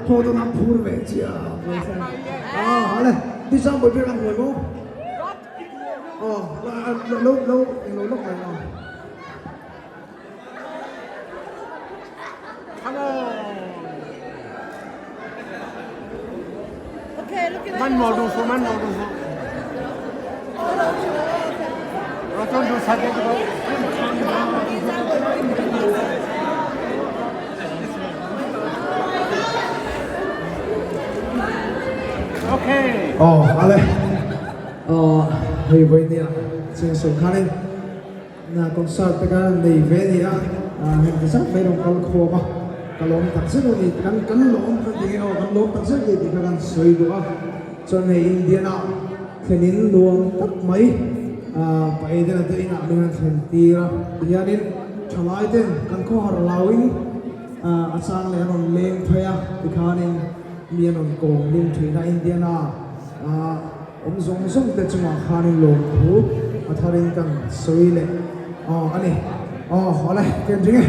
Pho dawn a phur ve chiah a. Ale, ti sang bawi ber ang huai maw? Aw, lo lo englo lawk mai aw. Come on. Okay, look at Man mo du su, man mo du su. Roton du sa de du. Okay. Aw, ale. Aw, hei vawi nia cheng sawm khanin na concert te kan nei ve a ni a, heng ti zat mai rawn kal khawm a, ka lawm tak zet a ni, kan kan lawm kha ti nge aw, kan lawm tak zet a ni tih kha kan sawi duh a, chuan hei Indian ah thlenin nuam tak mai pa Aiden-a te inah min han thlen tir a, tihianin thalai ten kan khawhar lauin a chang leh an rawn leng phei a, tikhanin mi an rawn kawm lum thin a Indian-a. Awm zawng zawng te chungah khanin lawmthu a tharin kan sawi leh aw a ni. Aw awle ken ring e.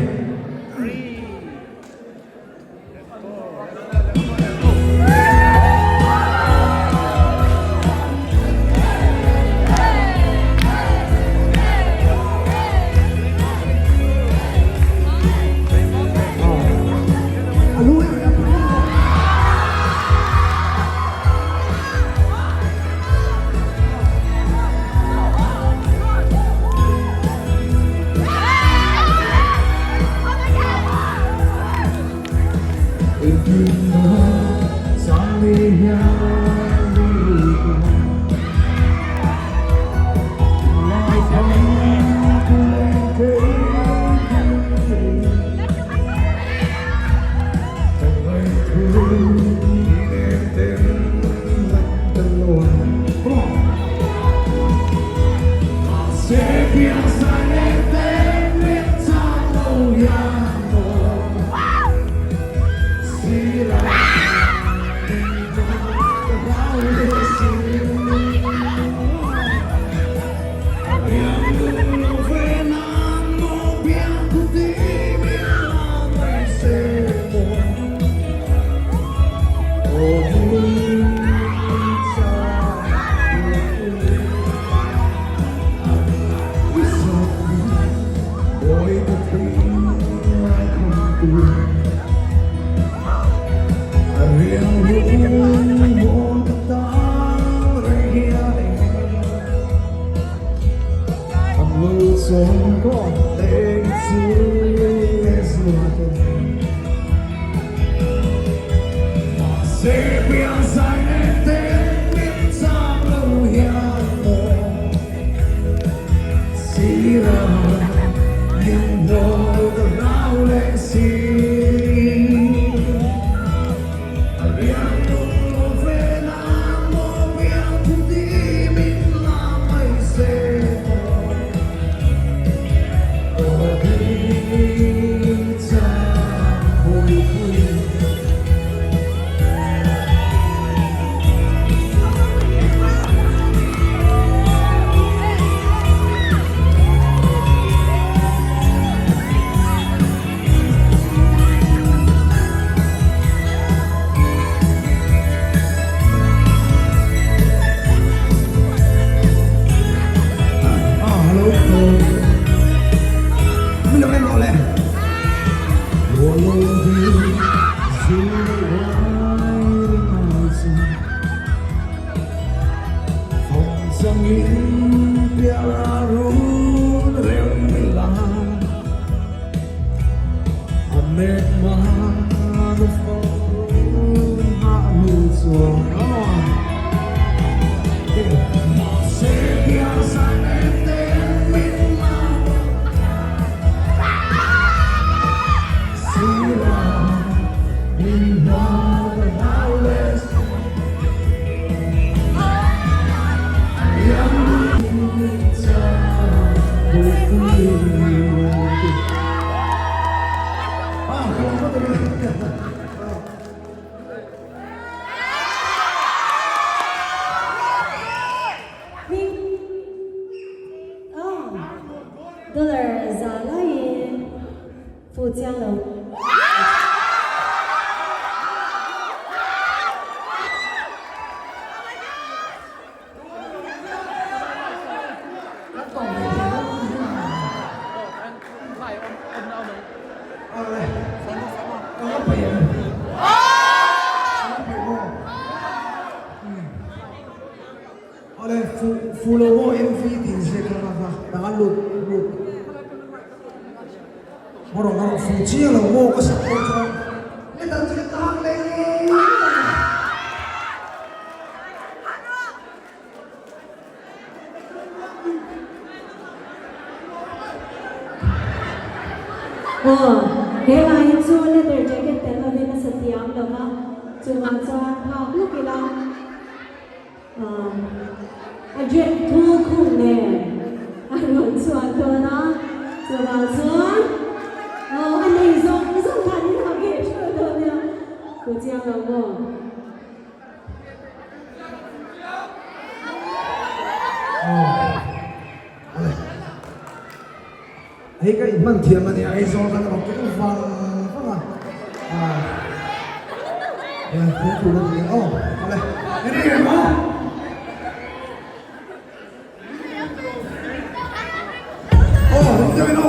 Dollar za laiin fu chiang lo. Tanga lut lut. Maw rawng fu chiang lo maw ka sak dawn chuan leather jacket ka hak leh ngei ang. Aw, he lai hi chu leather jacket tel lovin a sa thiam lo va, chuvang chuan phak lawk ila a drep thu khum nen a rawn chhuak dawn a, chuvang chuan aw a nei zawng zawng khan in ha ve theuh dawn nia, fu chiang lo maw? Hei ka inhman thiam a nia, Aizawl kan rawn keng vang vang a, thil tur a ni aw, awle eng nge maw? Aw ring deuhin aw.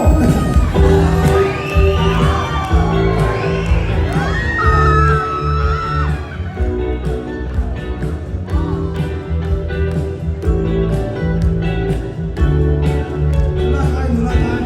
Nula ngai nula ngai.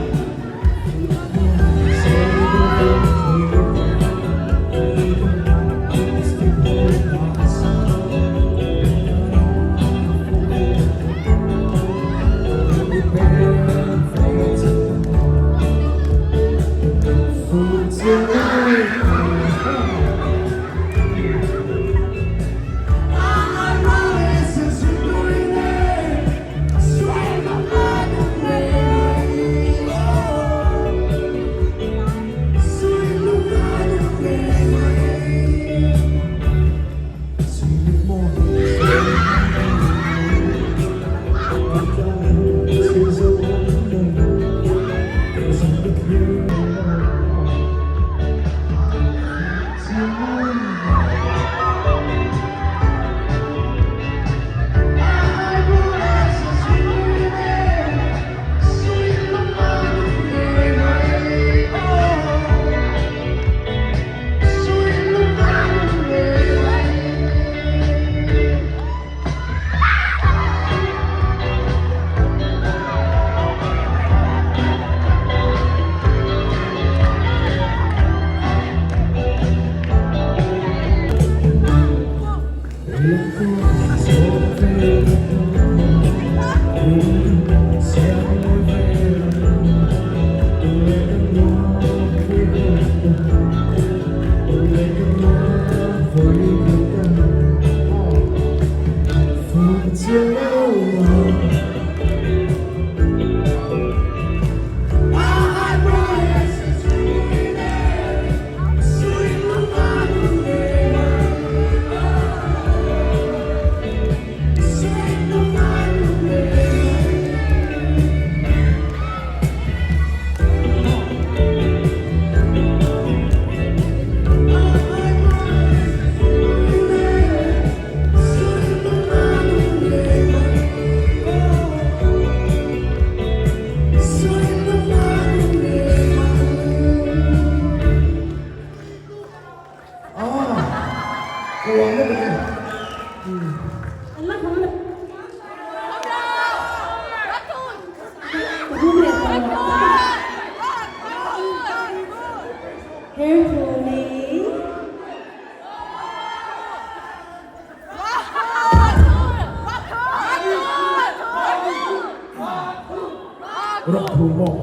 Rock thu maw?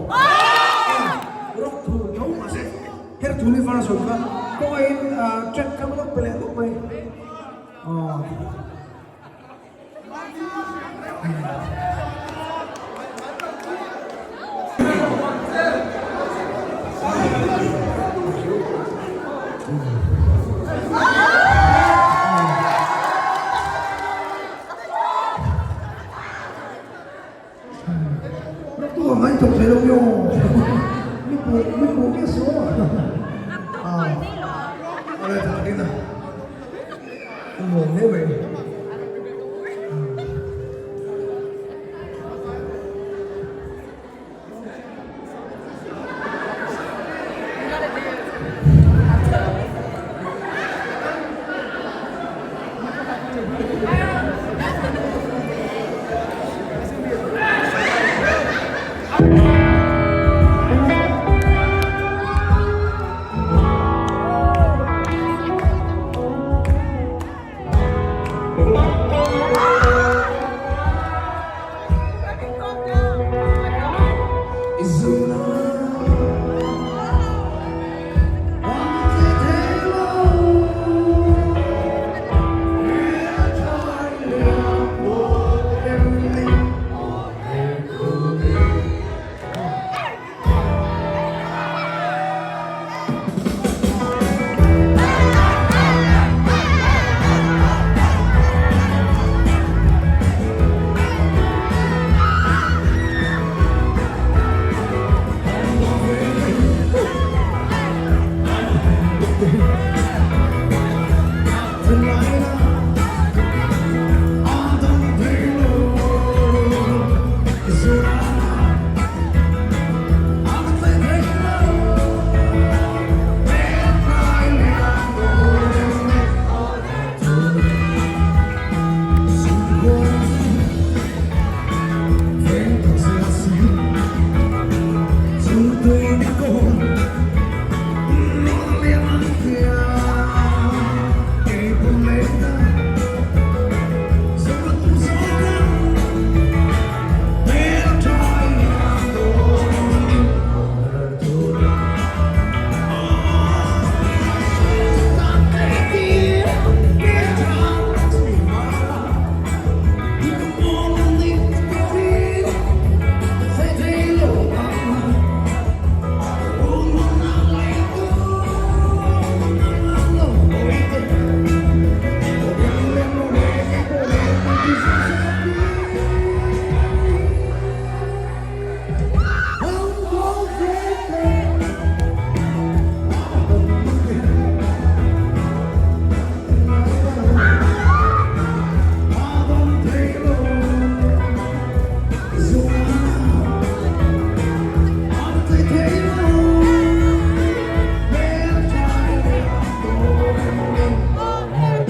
Rock thu tho mahse her thu ni version kha kawngaihin track kha lo pe leh dup mai.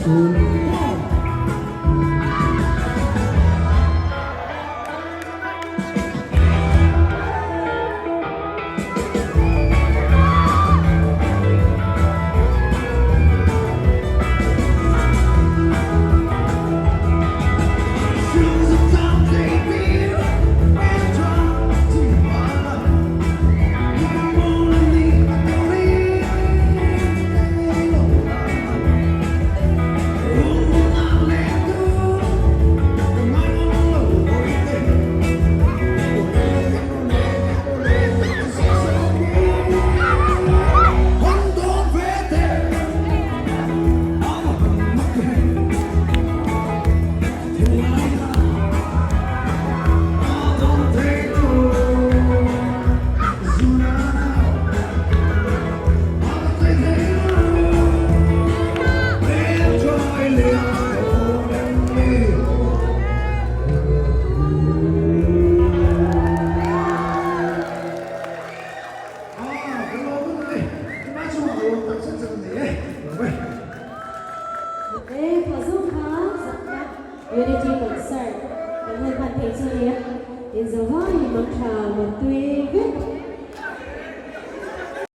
Two, Unity Concert kan han hman theih chu a nia. Inzawhai mangtha Muttui.